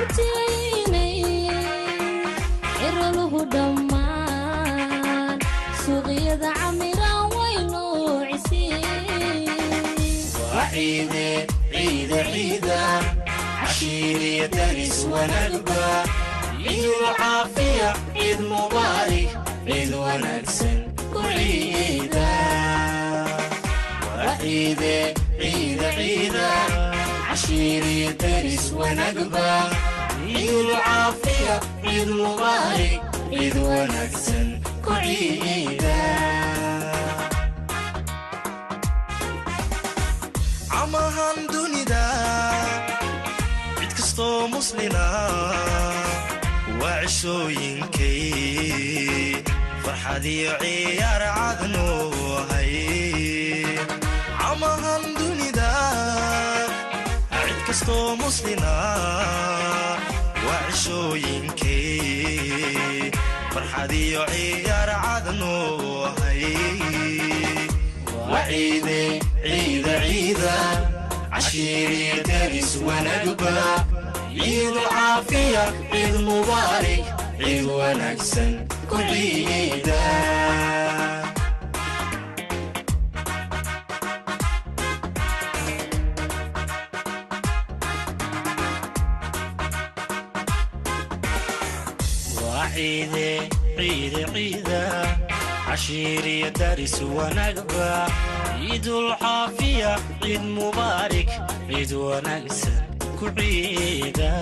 Caruurtiinay ciraluhu dhammaan suuqyada camiraan way noociseen. Waa ciide, ciida, ciida, cashiiriya daris wanaagba, ciidul caafiya, ciid mubaarik, ciid wanaagsan ku ciida. Waa ciide, ciida, ciida, cashiiriya daris wanaagba, ciidul caafiya, ciid mubaarik, ciid wanaagsan ku ciida. Camahan dunida cid kastoo muslina waa cishooyinkay farxad iyo ciyaar cadnu ahay. Camahan dunida cid kastoo muslina waa cishooyinkay farxad iyo ciyaar cadnu ahay. Waa ciide, ciida, ciida, cashiiriya daris wanaagba, ciidul caafiya, ciid mubaarik, ciid wanaagsan ku ciida. Waa ciide, ciide, ciida, cashiiriya daris wanaagba, ciidul caafiya, ciid mubaarik, ciid wanaagsan ku ciida.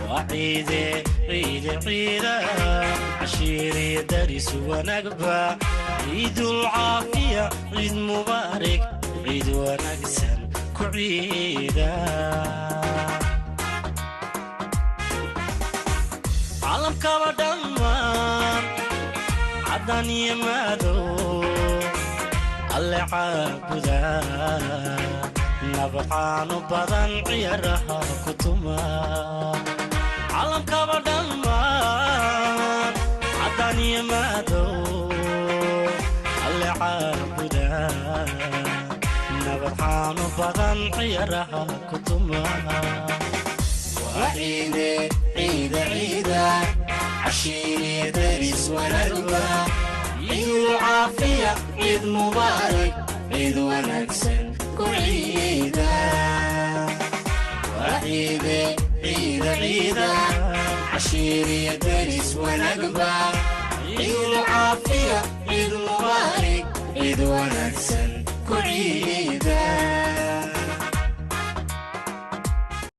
Waa ciide, ciide, ciida, cashiiriya daris wanaagba, ciidul caafiya, ciid mubaarik, ciid wanaagsan ku ciida. Caalamkaba dhammaan cadaan iyo madow alle caabuda, nabcaanu badan ciyaaraha ku tuma. Caalamkaba dhammaan cadaan iyo madow alle caabuda, nabcaanu badan ciyaaraha ku tuma. Waa ciide, ciida, ciida, cashiiriya daris wanaagba, ciidul caafiya, ciid mubaarik, ciid wanaagsan ku ciida. Waa ciide, ciida, ciida, cashiiriya daris wanaagba, ciidul caafiya, ciid mubaarik, ciid wanaagsan ku ciida.